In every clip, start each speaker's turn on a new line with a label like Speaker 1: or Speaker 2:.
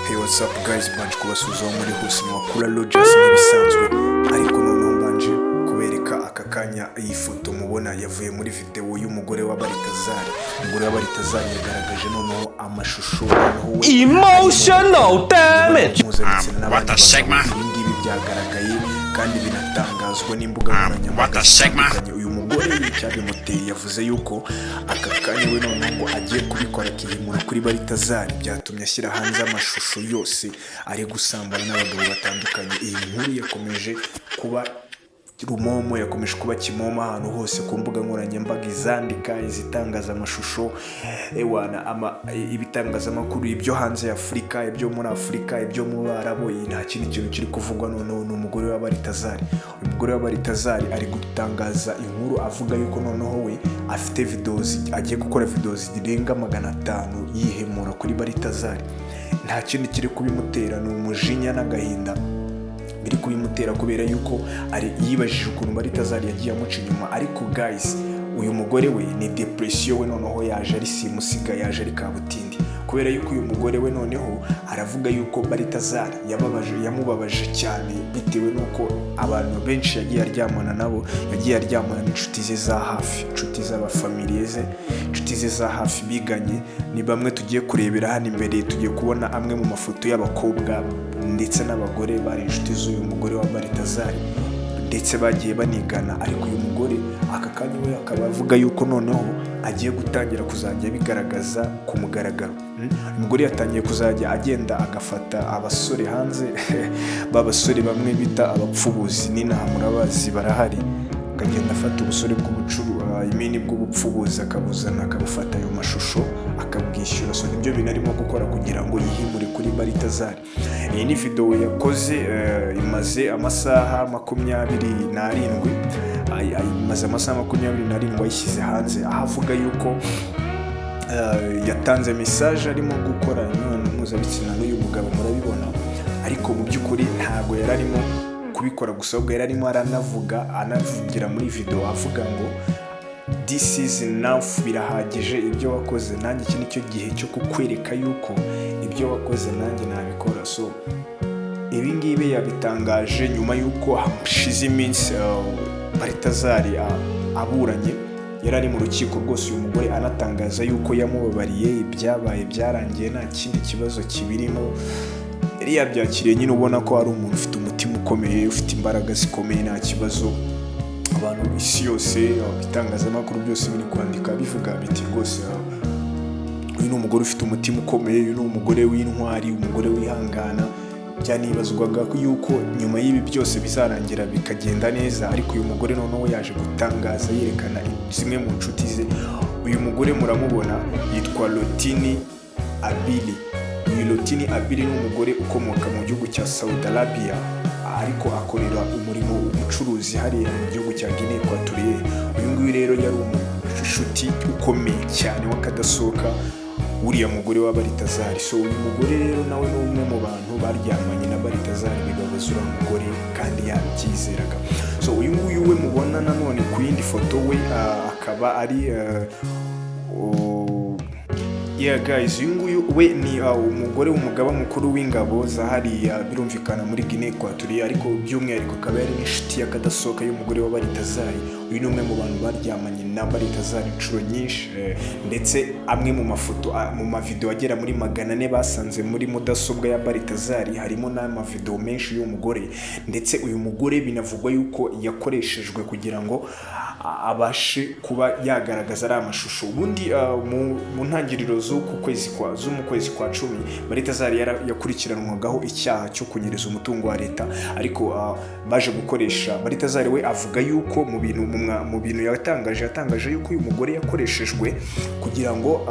Speaker 1: Hey, what's up guys? Mbanje kubasuhuza aho muri hose, ni Wakula Rogers nk'ibisanzwe, ariko noneho mbanje kubereka aka kanya iyi foto mubona yavuye muri video y'umugore wa Baritazari. Umugore wa Baritazari yagaragaje noneho amashusho noneho we
Speaker 2: Emotional damage.
Speaker 1: mpuzabitsina n'abandi
Speaker 3: What a sigma.
Speaker 1: bagabo. Ibi ngibi byagaragaye kandi binatangazwa n'imbuga nkoranyambaga
Speaker 3: What a sigma.
Speaker 1: zitandukanye. Uyu mugore icyabimuteye, yavuze yuko aka kanya we noneho ngo agiye kubikora akihimura kuri Baritazari. Byatumye ashyira hanze amashusho yose ari gusambana n'abagabo batandukanye. Iyi nkuru yakomeje kuba rumomo, yakomeje kuba kimomo ahantu hose ku mbuga nkoranyambaga, izandika, izitangaza amashusho, ewana ibitangazamakuru, ibyo hanze ya Afurika, ibyo muri Afurika, ibyo mu Barabu. Iyi nta kindi kintu kiri kuvugwa noneho, ni umugore wa Baritazari. Umugore wa Baritazari ari gutangaza inkuru avuga yuko noneho we afite videwo, agiye gukora videwo zirenga 500 yihemura kuri Baritazari. Nta kindi kiri kubimutera, ni umujinya n'agahinda biri kubimutera, kubera yuko ari yibajije ukuntu Baritazari yagiye amuca inyuma. Ariko guys, uyu mugore we ni depression, we noneho yaje ari simusiga, yaje ari kabutindi, kubera yuko uyu mugore we noneho aravuga yuko Baritazari yababaje, yamubabaje cyane bitewe n'uko abantu benshi yagiye aryamana nabo, yagiye aryamana n'inshuti ze za hafi, inshuti z'abafamiliye ze, inshuti ze za hafi biganye. Ni bamwe tugiye kurebera hano imbere. Tugiye kubona amwe mu mafoto y'abakobwa ndetse n'abagore bari inshuti z'uyu mugore wa Baritazari, ndetse bagiye banigana. Ariko uyu mugore aka kanya we akaba avuga yuko noneho agiye gutangira kuzajya abigaragaza ku mugaragaro. Uyu mugore yatangiye kuzajya agenda agafata abasore hanze, b'abasore bamwe bita abapfubuzi, n'inaha murabazi barahari, akagenda afata ubusore bw'ubucuru imini bw'ubupfubuzi, akabuzana, akabufata ayo mashusho, akabwishyura. So nibyo bintu arimo gukora kugira ngo yihimure kuri Baritazari. Iyi ni video yakoze, imaze amasaha 27. Imaze amasaha 27 ayishyize hanze, aho avuga yuko yatanze message arimo gukora imibonano mpuzabitsina n'uyu mugabo murabibona. Ariko mu by'ukuri ntabwo yari arimo kubikora gusa, ahubwo yari arimo aranavuga, anavugira muri video avuga ngo "This is enough, birahagije ibyo wakoze, nanjye iki nicyo gihe cyo kukwereka yuko ibyo wakoze nanjye nabikora." So ibi ngibi yabitangaje nyuma y'uko hashize iminsi Baritazari aburanye, yari ari mu rukiko rwose. Uyu mugore anatangaza yuko yamubabariye, ibyabaye byarangiye, nta kindi kibazo kibirimo, yari yabyakiriye nyine. Ubona ko ari umuntu ufite umutima ukomeye, ufite imbaraga zikomeye, nta kibazo. Abantu, isi yose, ibitangazamakuru byose biri kwandika bivuga biti rwose uyu ni umugore ufite umutima ukomeye, uyu ni umugore w'intwari, umugore wihangana. Byanibazwaga yuko nyuma y'ibi byose bizarangira bikagenda neza. Ariko uyu mugore noneho yaje gutangaza yerekana zimwe mu nshuti ze. Uyu mugore muramubona yitwa Lotini Abili. Uyu Lotini Abili ni umugore ukomoka mu gihugu cya Saudi Arabia, ariko akorera umurimo ubucuruzi hariya mu gihugu cya Guinea Equatoriale. Uyu nguyu rero yari umushuti ukomeye cyane w'akadasohoka uriya mugore wa Baritazari. So uyu mugore rero nawe ni umwe mu bantu baryamanye na Baritazari, bibabaza uriya mugore kandi yabyizeraga. So uyu nguyu we mubona nanone ku yindi foto we akaba ari yeah guys, uyu nguyu we ni umugore w'umugaba mukuru w'ingabo za hariya, birumvikana muri Guinea Equatorial, ariko by'umwihariko akaba yari n'inshuti y'akadasohoka y'umugore wa Baritazari. Uyu ni umwe mu bantu baryamanye na Baritazari inshuro nyinshi, ndetse amwe mu mafoto, mu mavideo agera muri 400 basanze muri mudasobwa ya Baritazari, harimo n'amavideo menshi y'uyu mugore. Ndetse uyu mugore binavugwa yuko yakoreshejwe kugira ngo abashe kuba yagaragaza ari amashusho. Ubundi mu ntangiriro z'uku kwezi kwa zo mu kwezi kwa 10, Baritazari yakurikiranwagaho icyaha cyo kunyereza umutungo wa leta. Ariko baje gukoresha Baritazari, we avuga yuko mu bintu yatangaje yuko uyu mugore yakoreshejwe kugira ngo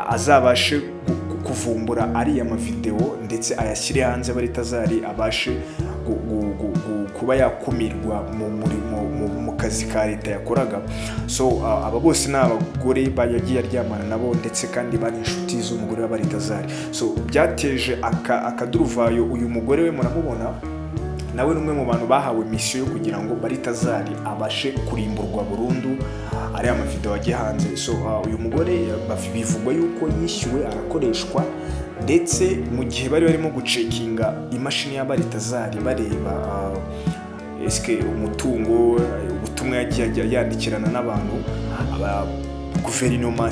Speaker 1: azabashe kuvumbura ariya mavideo ndetse ayashyire hanze, Baritazari abashe kuba yakumirwa mu kazi ka leta yakoraga. So aba bose ni abagore yagiye aryamana nabo, ndetse kandi bari inshuti z'umugore wa Baritazari. So byateje akaduruvayo. Uyu mugore we muramubona, nawe ni umwe mu bantu bahawe misiyo yo kugira ngo Baritazari abashe kurimburwa burundu, ariya mavideo ajye hanze. So uyu mugore bivugwa yuko yishyuwe, arakoreshwa. Ndetse mu gihe bari barimo gucheckinga imashini ya Baritazari, bareba eske umutungo, ubutumwa yagiye yandikirana n'abantu, aba guverinoma,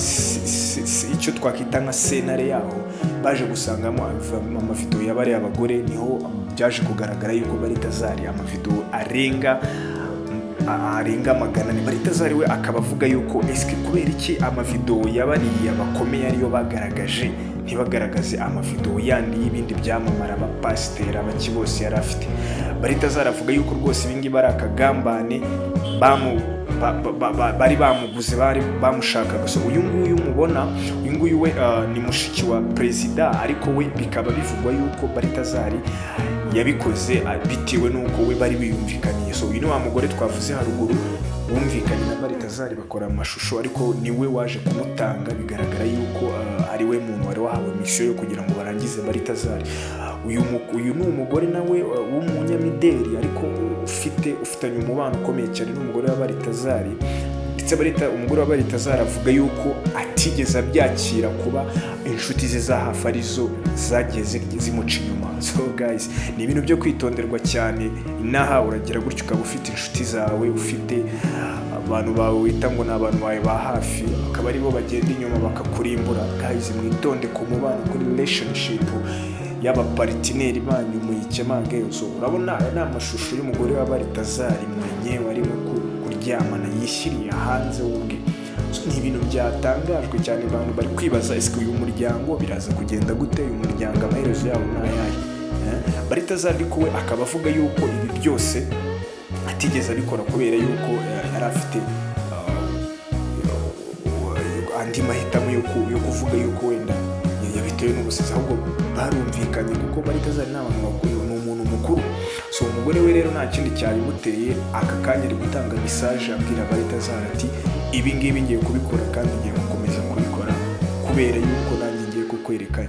Speaker 1: icyo twakwita nka sentare yaho, baje gusangamo amavidewo ya bariya abagore. Niho byaje kugaragara yuko Baritazari amavidewo arenga 400. Baritazari we akaba avuga yuko eske kubera iki amavidewo ya bariya bakomeye ariyo bagaragaje, ntibagaragaze amavidewo yandi y'ibindi byamamara, abapasiteri, abaki bose yari afite. Baritazari avuga yuko rwose ibingibi ari akagambane, bari bamuguze, bari bamushakaga. So uyu nguyu mubona, uyu nguyu we ni mushiki wa perezida, ariko we bikaba bivugwa yuko Baritazari yabikoze bitewe n'uko we bari biyumvikaniye. So uyu ni wa mugore twavuze haruguru wumvikanye na Baritazari bakora amashusho, ariko niwe waje kumutanga. Bigaragara yuko ari we muntu wari wahawe misiyo yo kugira ngo barangize Baritazari. Uyu ni umugore nawe w'umunyamideli, ariko ufitanye umubano ukomeye cyane n'umugore wa Baritazari. Ndetse umugore wa Baritazari avuga yuko atigeze abyakira kuba inshuti ze za hafi arizo zagiye zimuca inyuma. So guys, ni ibintu byo kwitonderwa cyane. Inaha uragira gutyo ukaba ufite inshuti zawe, ufite abantu bawe wita ngo ni abantu bawe ba hafi, akaba aribo bagenda inyuma bakakurimbura. Guys, mwitonde ku mubano, kuri relationship y'abapartner banyu, muyikemange. So urabona aya ni amashusho y'umugore wa Baritazari mwenyewe arimo kuryamana, yishyiriye hanze we ubwe. So, ni ibintu byatangajwe cyane. Abantu bari kwibaza: ese uyu muryango biraza kugenda gute? Uyu muryango amaherezo yawo ni ayahe? Eh? Baritazari ariko we akaba avuga yuko ibi byose atigeze abikora kubera yuko yari afite andi mahitamo yo kuvuga yuko wenda yabitewe n'ubusazi, ahubwo barumvikanye, kuko Baritazari ni abantu bakuru, ni umuntu mukuru. So umugore we rero nta kindi cyabimuteye. Aka kanya ari gutanga message abwira Baritazari ati: "Ibi ngibi ngiye kubikora kandi ngiye gukomeza kubikora kubera yuko nanjye ngiye kukwereka,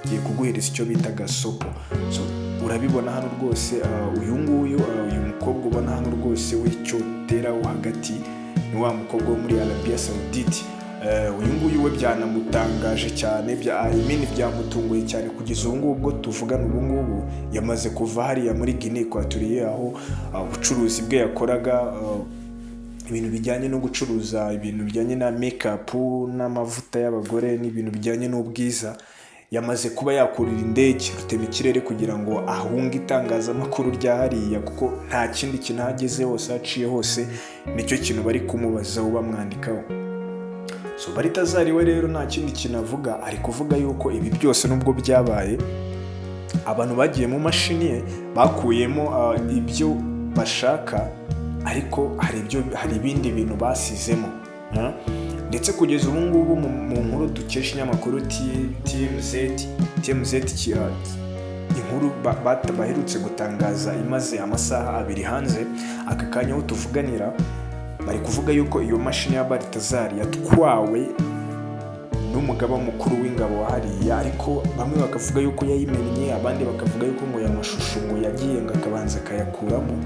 Speaker 1: ngiye kuguhereza icyo bita gasopo." So urabibona hano rwose, uyu nguyu, uyu mukobwa ubona hano rwose w'icyotera wo hagati ni wa mukobwa wo muri Arabia Saudite. Uyu nguyu we byanamutangaje cyane, bya I mean byamutunguye cyane. Kugeza ubu ngubu ubwo tuvugana ubu ngubu, yamaze kuva hariya muri Guinea Equatorial, aho ubucuruzi bwe yakoraga, ibintu bijyanye no gucuruza ibintu bijyanye na makeup n'amavuta y'abagore n'ibintu bijyanye n'ubwiza. Yamaze kuba yakurira indege rutema ikirere kugira ngo ahunge itangazamakuru rya hariya, kuko nta kindi kintu, aho ageze hose, aho aciye hose, nicyo kintu bari kumubazaho, bamwandikaho. So Baritazari we rero nta kindi kintu avuga, ari kuvuga yuko ibi byose nubwo byabaye, abantu bagiye mu mashini ye bakuyemo ibyo bashaka, ariko hari ibindi bintu basizemo. Ndetse kugeza ubu ngubu mu nkuru dukesha ikinyamakuru TMZ, TMZ inkuru baherutse gutangaza imaze amasaha 2 hanze, aka kanya aho tuvuganira, bari kuvuga yuko iyo mashini ya Baritazari yatwawe n'umugaba mukuru w'ingabo wa hariya, ariko bamwe bakavuga yuko yayimennye, abandi bakavuga yuko ngo aya mashusho ngo yagiye ngo akabanza akayakuramo.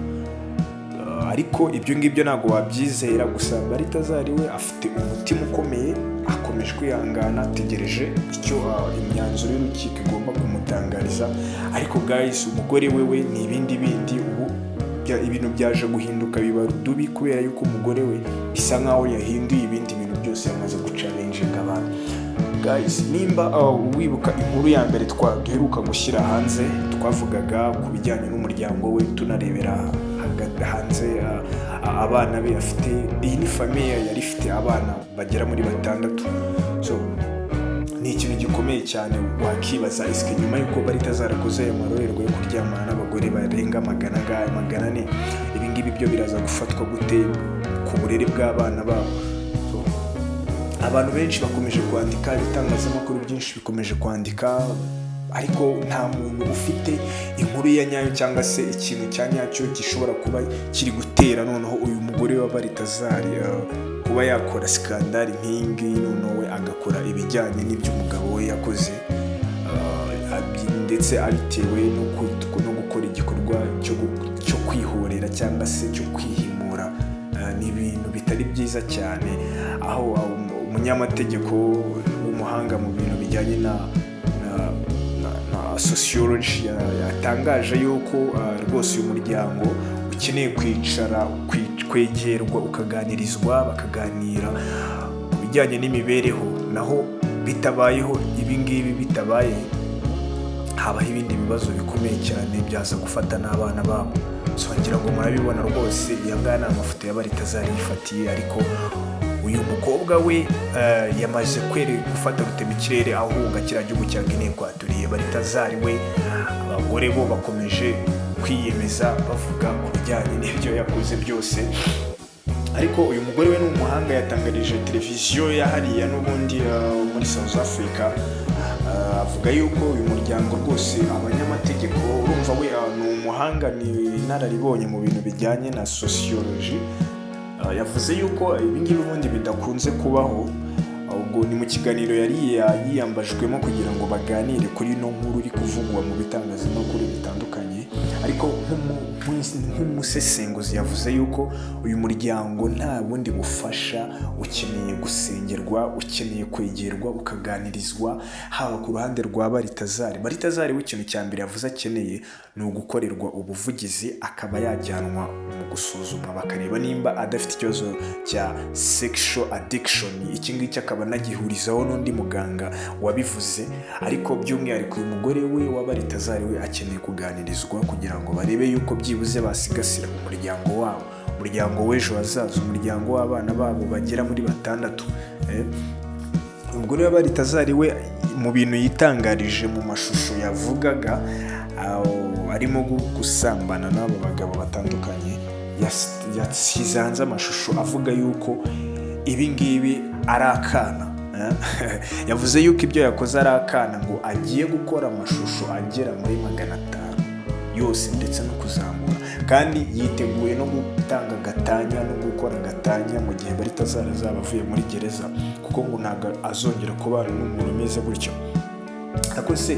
Speaker 1: Ariko ibyo ngibyo ntabwo wabyizera. Gusa Baritazari we afite umutima ukomeye, akomeje kwihangana, ategereje icyo imyanzuro y'urukiko igomba kumutangariza. Ariko guys, umugore we we ni ibindi bindi. Ubu ibintu byaje guhinduka biba rudubi, kubera yuko umugore we bisa nkaho yahinduye ibindi bintu byose, yamaze guchallenginga abantu. Guys, nimba wibuka inkuru ya mbere duheruka gushyira hanze, twavugaga ku bijyanye n'umuryango we, tunarebera hanze abana be afite. Iyi ni famille yari ifite abana bagera muri batandatu. So ni ikintu gikomeye cyane. Wakibaza: esike nyuma y'uko Baritazari akoze ayo marorerwa yo kuryamana n'abagore barenga 400, ibi ngibi byo biraza gufatwa gute ku burere bw'abana babo? So, abantu benshi bakomeje kwandika, ibitangazamakuru byinshi bikomeje kwandika, ariko nta muntu ufite inkuru ya nyayo cyangwa se ikintu cya nyacyo gishobora kuba kiri gutera noneho uyu mugore wa Baritazari kuba yakora scandal nk'iyi ngiyi, noneho we agakora ibijyanye n'ibyo umugabo we yakoze, ndetse abitewe no gukora igikorwa cyo kwihorera cyangwa se cyo kwihimura. Ni ibintu bitari byiza cyane, aho umunyamategeko w'umuhanga mu bintu bijyanye na sociology yatangaje yuko rwose uyu muryango ukeneye kwicara, kwegerwa, ukaganirizwa, bakaganira ku bijyanye n'imibereho. Naho bitabayeho, ibi ngibi bitabaye, habaho ibindi bibazo bikomeye cyane byaza gufata n'abana babo. So ngira ngo murabibona rwose, iya ngaya ni amafoto ya Baritazari yifatiye. Ariko uyu mukobwa we yamaze gufata rutemikirere ahunga kiriya gihugu cya Guinea Equatorial. Baritazari we, abagore bo bakomeje kwiyemeza bavuga ku bijyanye n'ibyo yakoze byose. Ariko uyu mugore we ni umuhanga, yatangarije televiziyo ya hariya n'ubundi muri South Africa, avuga yuko uyu muryango rwose, abanyamategeko, urumva we ni umuhanga, ni inararibonye mu bintu bijyanye na sociology. Yavuze yuko ibi ngibi ubundi bidakunze kubaho. Ubwo ni mu kiganiro yari yiyambajwemo kugira ngo baganire kuri ino nkuru iri kuvugwa mu bitangazamakuru bitandukanye. Ariko nk'umusesenguzi yavuze yuko uyu muryango nta bundi bufasha ukeneye, gusengerwa, ukeneye kwegerwa, ukaganirizwa, haba ku ruhande rwa Baritazari. Baritazari we, ikintu cya mbere yavuze akeneye ni ugukorerwa ubuvugizi, akaba yajyanwa mu gusuzumwa, bakareba nimba adafite ikibazo cya sexual addiction. Iki ngiki akaba anagihurizaho n'undi muganga wabivuze. Ariko by'umwihariko uyu mugore we wa Baritazari we akeneye kuganirizwa kugira ngo barebe yuko byibuze basigasira umuryango wabo, umuryango w'ejo hazaza, umuryango w'abana babo bagera muri batandatu. Umugore wa Baritazari we, mu bintu yitangarije mu mashusho yavugaga aho arimo gusambana n'abo bagabo batandukanye, yashyize hanze amashusho avuga yuko ibi ngibi ari akana. Yavuze yuko ibyo yakoze ari akana, ngo agiye gukora amashusho agera muri 500 yose ndetse no kuzamura, kandi yiteguye no gutanga gatanya no gukora gatanya mu gihe Baritazari azaba avuye muri gereza, kuko ngo ntabwo azongera kubana n'umuntu umeze gutyo. Ariko se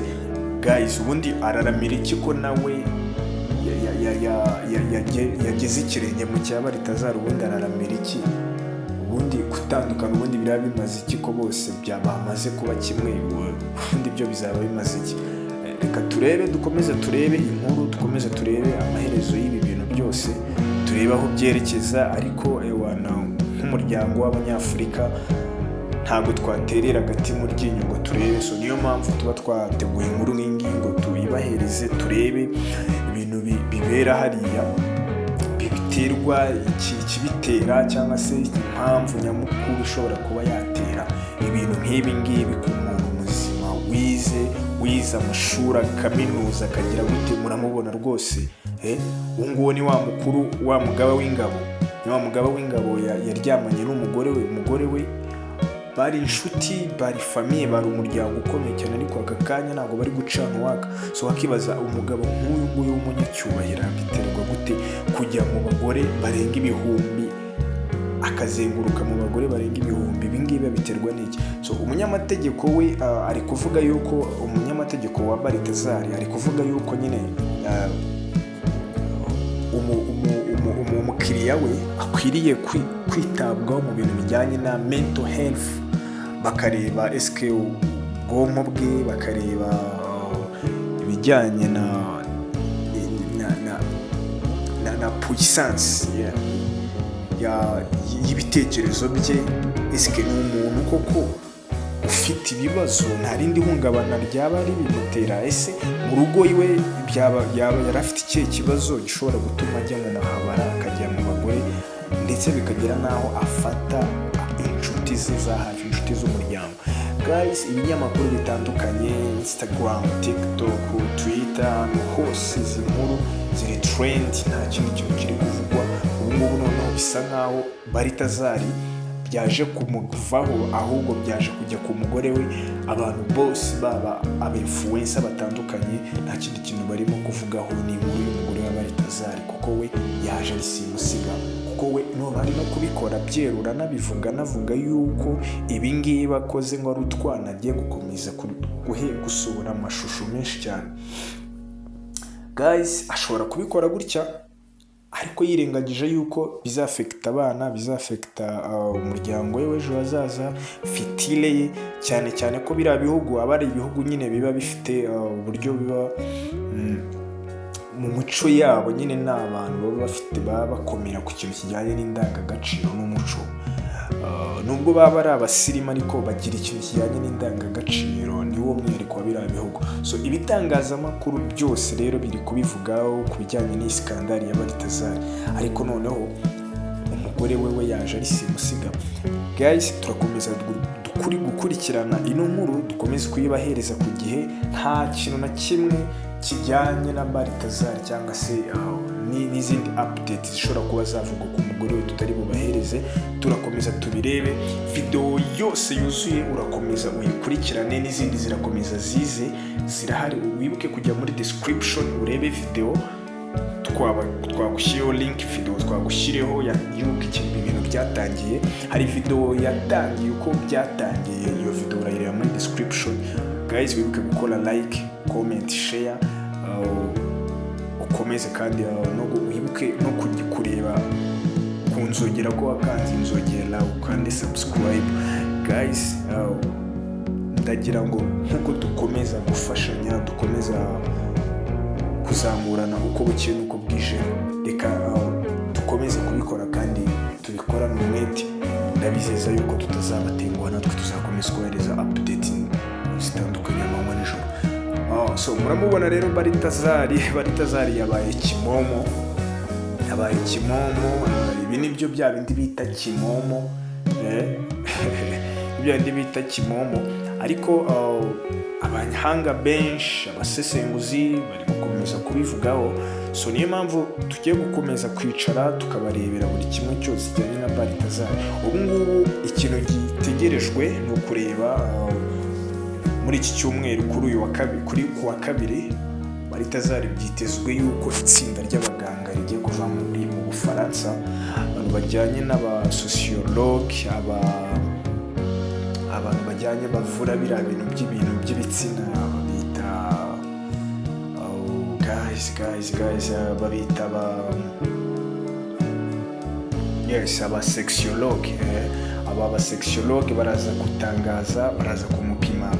Speaker 1: guys, ubundi araramira iki ko nawe yageze ikirenge mu cya Baritazari? Ubundi araramira iki? Ubundi gutandukana ubundi biraba bimaze iki, ko bose bamaze kuba kimwe? Ubundi byo bizaba bimaze iki? Reka turebe, dukomeze turebe inkuru, dukomeze turebe amaherezo y'ibi bintu byose, turebe aho byerekeza. Ariko ewana, nk'umuryango w'Abanyafurika ntabwo twaterera agati mu ryinyo ngo turebe. So niyo mpamvu tuba twateguye inkuru nk'iyi ngiyi ngo tuyibahereze, turebe ibintu bibera hariya, biterwa ikibitera cyangwa se impamvu nyamukuru ishobora kuba yatera ibintu nk'ibi ngibi ku muntu muzima wize amashuri, kaminuza, akagira gute. Muramubona rwose, uwo nguwo ni wa mukuru, wa mugaba w'ingabo, ni wa mugaba w'ingabo yaryamanye n'umugore we. Umugore we bari inshuti, bari famille, bari umuryango ukomeye cyane, ariko aka kanya ntabwo bari gucana uwaka. So wakibaza, umugabo nk'uyu nguyu w'umunyacyubahiro biterwa gute kujya mu bagore barenga ibihumbi, akazenguruka mu bagore barenga ibihumbi? Ibi ngibi biterwa n'iki? So umunyamategeko we ari kuvuga yuko, umunyamategeko wa Baritazari ari kuvuga yuko nyine umukiriya we akwiriye kwitabwaho mu bintu bijyanye na mental health, bakareba esike ubwonko bwe, bakareba ibijyanye na puissance y'ibitekerezo bye. Esike ni umuntu koko ufite ibibazo? Nta rindi hungabana ryaba ribimutera? Ese mu rugo iwe byaba yaba yari afite ikihe kibazo gishobora gutuma ajya mu mahabara, akajya mu bagore, ndetse bikagera n'aho afata inshuti ze za hafi, inshuti z'umuryango? Guys, ibinyamakuru bitandukanye, Instagram, TikTok, Twitter, ahantu hose izi nkuru ziri trend, nta kindi kintu kiri kuvugwa ubu ngubu. Noneho bisa nkaho Baritazari byaje kumuvaho, ahubwo byaje kujya ku mugore we. Abantu bose, baba aba influencer batandukanye, nta kindi kintu barimo kuvugaho, ni inkuru y'umugore wa Baritazari, kuko we yaje ari simusiga, kuko we none ari no kubikora byerura, anabivuga, anavuga yuko ibi ngibi akoze ngo ari utwana, agiye gukomeza gusohora amashusho menshi cyane. Guys, ashobora kubikora gutya. Ariko yirengagije yuko bizaffecta abana, bizaffecta umuryango we w'ejo hazaza, future ye, cyane cyane ko biriya bihugu aba ari ibihugu nyine biba bifite uburyo biba mu muco yabo nyine. Ni abantu baba bafite, baba bakomera ku kintu kijyanye n'indangagaciro n'umuco. Nubwo baba ari abasirimu, ariko bagira ikintu kijyanye n'indangagaciro, niwo mwihariko wa biriya bihugu. So ibitangazamakuru byose rero biri kubivugaho ku bijyanye n'iyi scandal ya Baritazari, ariko noneho umugore we we yaje ari simusiga. Guys, turakomeza dukuri gukurikirana ino nkuru, dukomeze kuyibahereza ku gihe. Nta kintu na kimwe kijyanye na Baritazari cyangwa se n'izindi update zishobora kuba zavugwa ku mugore we tutari bubahereze. Turakomeza tubirebe. Video yose yuzuye urakomeza uyikurikirane, n'izindi zirakomeza zize, zirahari. Wibuke kujya muri description urebe video twaba twagushyiriyeho, link video twagushyiriyeho y'uko ibintu byatangiye. Hari video yatangiye, uko byatangiye, iyo video urayireba muri description. Guys, wibuke gukora like, comment, share, ukomeze kandi no wibuke no kureba ku nzogera ko wakanze inzogera, ukande subscribe. Guys, ndagira ngo nk'uko dukomeza gufashanya, dukomeza kuzamurana uko bukeye n'uko bwije, reka dukomeze kubikora kandi tubikorane umwete. Ndabizeza yuko tutazabatenguha, natwe tuzakomeza kohereza update zitandukanye amanywa nijoro. So muramubona rero Baritazari, Baritazari yabaye kimomo, yabaye kimomo. Ibi nibyo bya bindi bita kimomo, bya bindi bita kimomo. Ariko abahanga benshi, abasesenguzi bari gukomeza kubivugaho. So niyo mpamvu tugiye gukomeza kwicara tukabarebera buri kimwe cyose kijyanye na Baritazari. Ubu ngubu ikintu gitegerejwe ni ukureba muri iki cyumweru, kuri uyu wa kabiri, kuri ku wa kabiri, Baritazari byitezwe yuko itsinda ry'abaganga rigiye kuva mu Bufaransa, abantu bajyanye n'abasociologue, abantu bajyanye bavura biriya bintu by'ibintu by'ibitsina babita, oh, guys, guys, guys, babita aba, yes, aba sexologue. Aba basexologue baraza gutangaza, baraza kumupima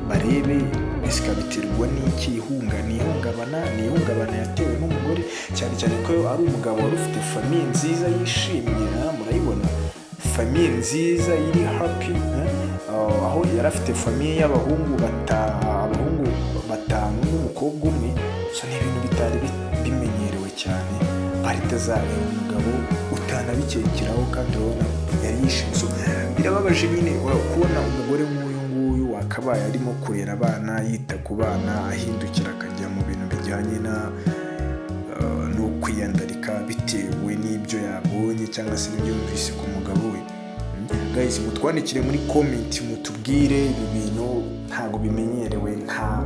Speaker 1: barebe ese biterwa n'iki, ihunga ni ihungabana, ni ihungabana yatewe n'umugore, cyane cyane ko ari umugabo wari ufite famille nziza yishimye. Murayibona famille nziza iri happy, aho yari afite famille y'abahungu abahungu batanu n'umukobwa umwe. So ni ibintu bitari bimenyerewe cyane. Baritazari, umugabo utanabikekeraho, kandi urabona yari yishimye. So birababaje nyine kubona umugore nk'uyu nguyu wakabaye arimo kurera abana, yita ku bana, ahindukira akajya mu bintu bijyanye na no kwiyandarika bitewe n'ibyo yabonye cyangwa se n'ibyo yumvise ku mugabo we. Guys, mutwandikire muri comment, mutubwire. Ibi bintu ntabwo bimenyerewe. Nta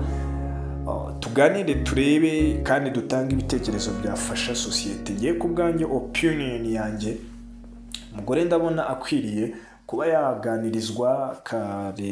Speaker 1: tuganire, turebe kandi dutange ibitekerezo byafasha sosiyete. Ngiye ku bwanjye, opinion yanjye, umugore ndabona akwiriye kuba yaganirizwa,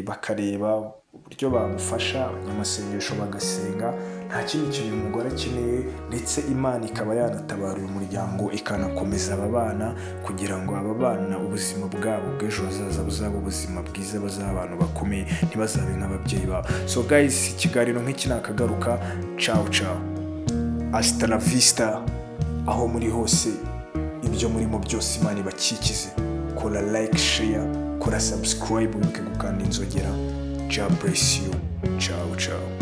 Speaker 1: bakareba uburyo bamufasha, abanyamasengesho bagasenga. Nta kindi kintu uyu mugore akeneye, ndetse Imana ikaba yanatabara uyu muryango, ikanakomeza aba bana, kugira ngo aba bana ubuzima bwabo bw'ejo hazaza buzaba ubuzima bwiza, bazaba abantu bakomeye, ntibazabe nk'ababyeyi babo. So guys, ikiganiro nk'iki nakagaruka. Ciao ciao, hasta la vista. Aho muri hose, ibyo murimo byose, Imana ibakikize. Kora like, share, kora subscribe, wibuke gukanda inzogera. God bless you. Ciao ciao.